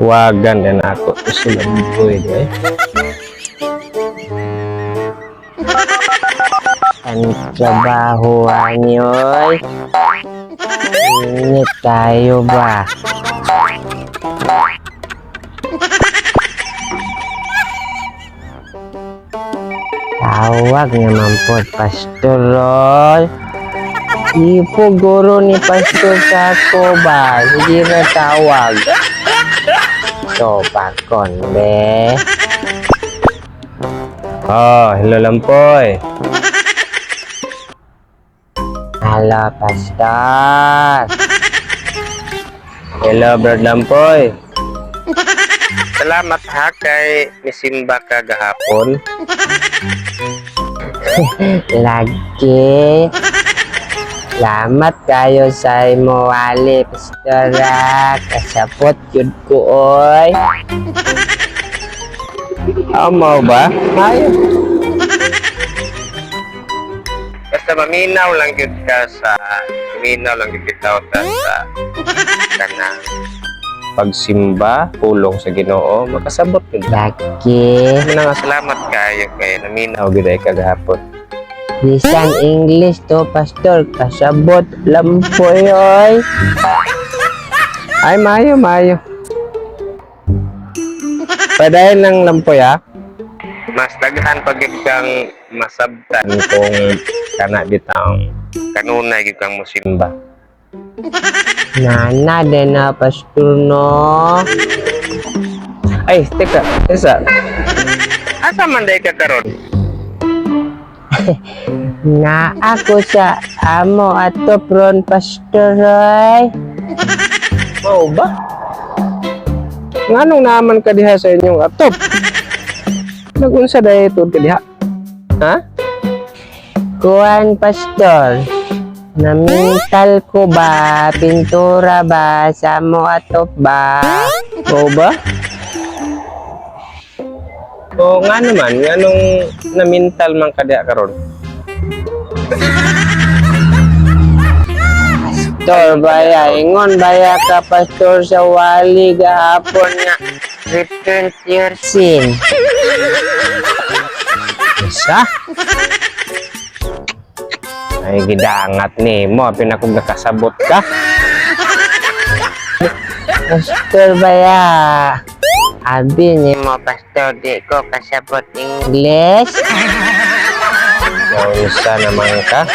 Wagan din ako sila buhay eh. Ang trabaho ani oy. Init tayo ba? Tawag naman po, Pastor Roy. Ipo guro ni Pastor sa ako ba? Sige na tawag. So, pakon, be. Oh, hello Lampoy. Hello, Pastor. Hello, Brad Lampoy. Salamat ha kay misimba ka gahapon. Lagi. Salamat kayo sa imo wali, Pastora. Kasapot yun ko, oy. Amo ba? Ayo. Basta maminaw lang gyud ka sa maminaw lang gyud bitaw ta sa kana pagsimba, pulong sa Ginoo, makasabot gyud. Lagi. Muna nga salamat kayo kay naminaw gyud ay kagahapon. Bisan English to, Pastor. Kasabot lampoy, oy. Ay, maayo, maayo. Padayon ng lampoy, ha? Mas daghan pag gyud kang masabtan kung kana bitang kanunay gyud kang musimba. Nana din na, Pastor, no? Ay, teka, isa. Asa man day ka karon? Na ako sa amo ato pron, Pastor, oy. Mao ba? Nganong naman ka diha sa inyong atop? Nagunsa dahi tuod ka diha? Ha? Kuan, Pastor. Namintal ko ba? Pintura ba? Sa amo atop ba? Mao ba? O nga naman, nganong namintal man ka diha karon? Pastor, baya, ingon baya ka, Pastor, sa wali gahapon nga repent your sin. Isa? Ay, gidangat ni mo. Pinakong nakasabot ka. Pastor, baya, abi ni mo, Pastor, di ko kasabot English. Naunsa naman ka.